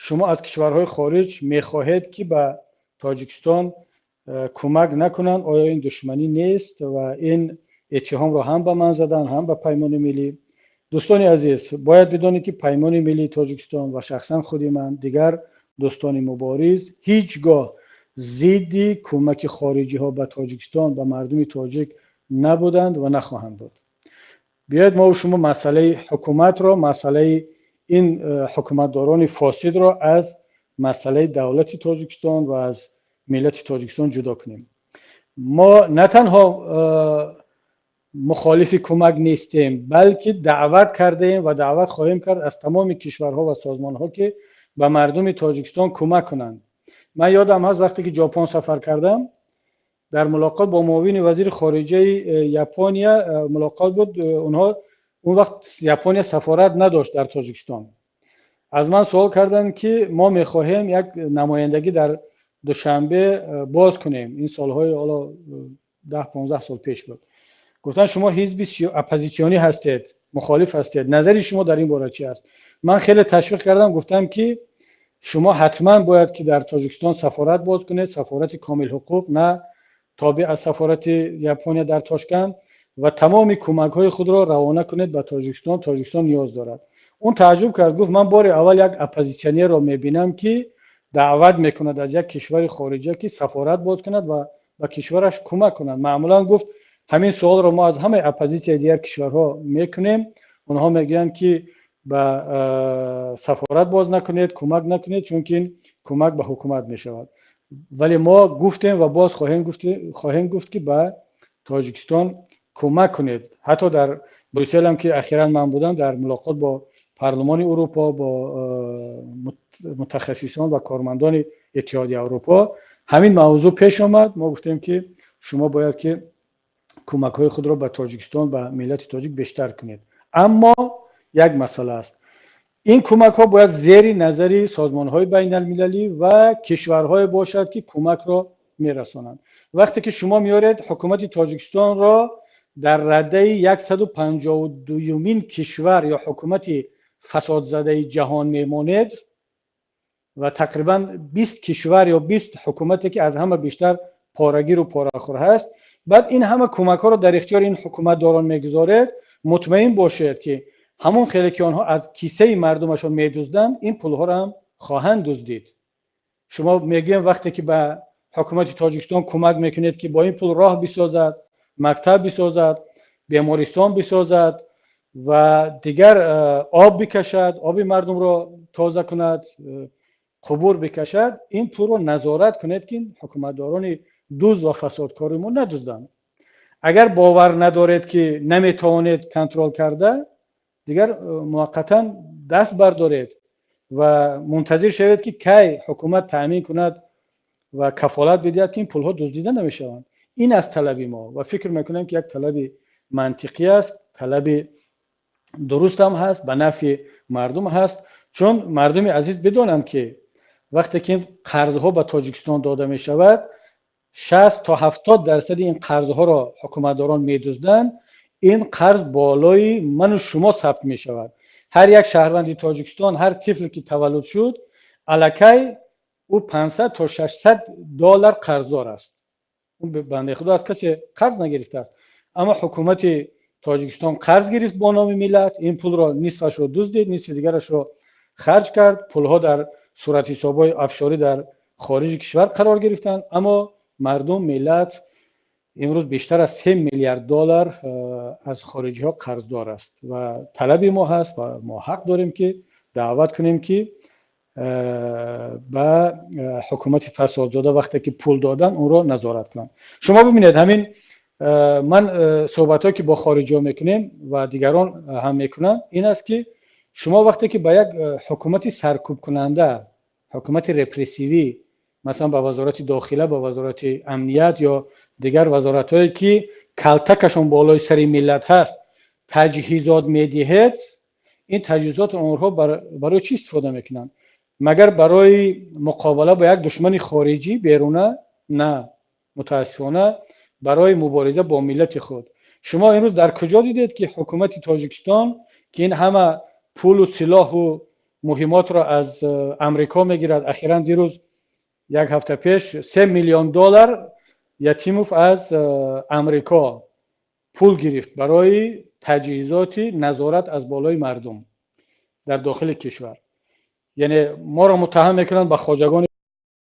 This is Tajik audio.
Шумо аз кишварҳои хориҷ мехоҳед, ки ба Тоҷикистон кӯмак накунанд. Оё ин душманӣ нест? Ва ин иттиҳомро ҳам ба ман заданд, ҳам ба Паймони Миллӣ. Дӯстони азиз, бояд бидонед, ки Паймони Миллии Тоҷикистон ва шахсан худи ман, дигар дӯстони мубориз ҳеҷ гоҳ зидди кӯмаки хориҷиҳо ба Тоҷикистон, ба мардуми тоҷик набуданд ва нахоҳанд буд. Биёед, мо шумо масъалаи ҳукуматро, масъалаи ин ҳукуматдорони фосидро аз масъалаи давлати Тоҷикистон ва аз миллати Тоҷикистон ҷудо кунем. Мо на танҳо мухолифи кӯмак нестем, балки даъват кардаем ва даъват хоҳем кард аз тамоми кишварҳо ва созмонҳо, ки ба мардуми Тоҷикистон кӯмак кунанд. Ман ёдам ҳаст, вақте ки Ҷопон сафар кардам, дар мулоқот бо муовини вазири хориҷаи Япония мулоқот буд. Онҳо он вақт Япония сафорат надошт дар Тоҷикистон. Аз ман суол карданд, ки мо мехоҳем як намояндагӣ дар Душанбе боз кунем. Ин солҳои ҳоло 10-15 сол пеш буд. Гуфтанд, шумо ҳизби оппозитсионӣ ҳастед, мухолиф ҳастед, назари шумо дар ин бора чи аст? Ман хеле ташвиқ кардам, гуфтам, ки шумо ҳатман бояд ки дар Тоҷикистон сафорат боз кунед, сафорати комилҳуқуқ, на тобеъ аз сафорати Япония дар Тошканд, ва тамоми кӯмакҳои худро равона кунед ба Тоҷикистон. Тоҷикистон ниёз дорад. Он тааҷҷуб кард, гуфт, ман бори аввал як оппозитсионерро мебинам, ки даъват мекунад аз як кишвари хориҷа, ки сафорат боз кунад ва ба кишвараш кӯмак кунад. Маъмулан, гуфт, ҳамин суолро мо аз ҳамаи оппозитсияи дигар кишварҳо мекунем, онҳо мегӯянд, ки ба сафорат боз накунед, кӯмак накунед, чунки ин кӯмак ба ҳукумат мешавад. Вале мо гуфтем ва боз хоҳем гуфт, ки ба Тоҷикистон кӯмак кунед. Ҳатто дар Брюсселам, ки ахиран ман будам, дар мулоқот бо Парлумони Урупо, бо мутахассисон ва кормандони Иттиҳоди Аврупо ҳамин мавзӯъ пеш омад. Мо гуфтем, ки шумо бояд ки кӯмакҳои худро ба Тоҷикистон, ба миллати тоҷик бештар кунед. Аммо як масъала аст: ин кӯмакҳо бояд зери назари созмонҳои байналмилалӣ ва кишварҳое бошад, ки кӯмакро мерасонанд. Вақте ки шумо меоред ҳукумати Тоҷикистонро дар радаи 152-юмин кишвар ё ҳукумати фасодзадаи ҷаҳон мемонед ва тақрибан 20 кишвар ё 20 ҳукумате, ки аз ҳама бештар порагиру порахӯр ҳаст, баъд ин ҳама кӯмакҳоро дар ихтиёри ин ҳукуматдорон мегузоред, мутмаин бошед, ки ҳамон хеле ки онҳо аз кисаи мардумашон медузданд, ин пулҳоро ҳам хоҳанд дуздид. Шумо мегӯем, вақте ки ба ҳукумати Тоҷикистон кӯмак мекунед, ки бо ин пул роҳ бисозад, мактаб бисозад, бемористон бисозад ва дигар, об бикашад, оби мардумро тоза кунад, қубур бикашад, ин пулро назорат кунед, ки ҳукуматдорони дузд ва фасодкори мо надузданд. Агар бовар надоред, ки наметавонед контрол карда, дигар муваққатан даст бардоред ва мунтазир шавед, ки кай ҳукумат таъмин кунад ва кафолат бидиҳад, ки ин пулҳо дуздида намешаванд. Ин аст талаби мо ва фикр мекунем, ки як талаби мантиқӣ аст, талаби дурустам ҳаст, ба нафъи мардум ҳаст. Чун мардуми азиз бидонанд, ки вақте ки қарзҳо ба Тоҷикистон дода мешавад, 60 то 70 дарсади ин қарзҳоро ҳукуматдорон медузданд. Ин қарз болои ману шумо сабт мешавад. Ҳар як шаҳрванди Тоҷикистон, ҳар тифле ки таваллуд шуд, аллакай ӯ 500 то 600 доллар қарздор аст. Бандаи худо аз касе қарз нагирифтааст, аммо ҳукумати Тоҷикистон қарз гирифт бо номи миллат, ин пулро нисфашро дуздид, нисфи дигарашро харҷ кард. Пулҳо дар суратҳисобҳои офшорӣ дар хориҷи кишвар қарор гирифтанд, аммо мардум, миллат имрӯз бештар аз 3 миллиард доллар аз хориҷиҳо қарздор аст. Ва талаби мо ҳаст ва мо ҳақ дорем, ки даъват кунем, ки ба ҳукумати фасодзода вақте ки пул додан, онро назорат кунанд. Шумо бибинед, ҳамин ман суҳбатҳое ки бо хориҷиҳо мекунем ва дигарон ҳам мекунанд, ин аст, ки шумо вақте ки ба як ҳукумати саркӯбкунанда, ҳукумати репрессивӣ, масалан, ба Вазорати дохила, ба Вазорати амният ё дигар вазоратҳое, ки калтакашон болои сари миллат ҳаст, таҷҳизот медиҳед, ин таҷҳизотро онҳо барои чӣ истифода мекунанд? Магар барои муқобала бо як душмани хориҷӣ беруна? На, мутаассифона, барои мубориза бо миллати худ. Шумо имрӯз дар куҷо дидед, ки ҳукумати Тоҷикистон, ки ин ҳама пулу силоҳу Муҳимотро аз Амрико мегирад. Ахиран дирӯз, як ҳафта пеш, 3 миллион доллар Ятимов аз Амрико пул гирифт барои таҷҳизоти назорат аз болои мардум дар дохили кишвар. Яъне моро муттаҳам мекунанд ба хоҷагони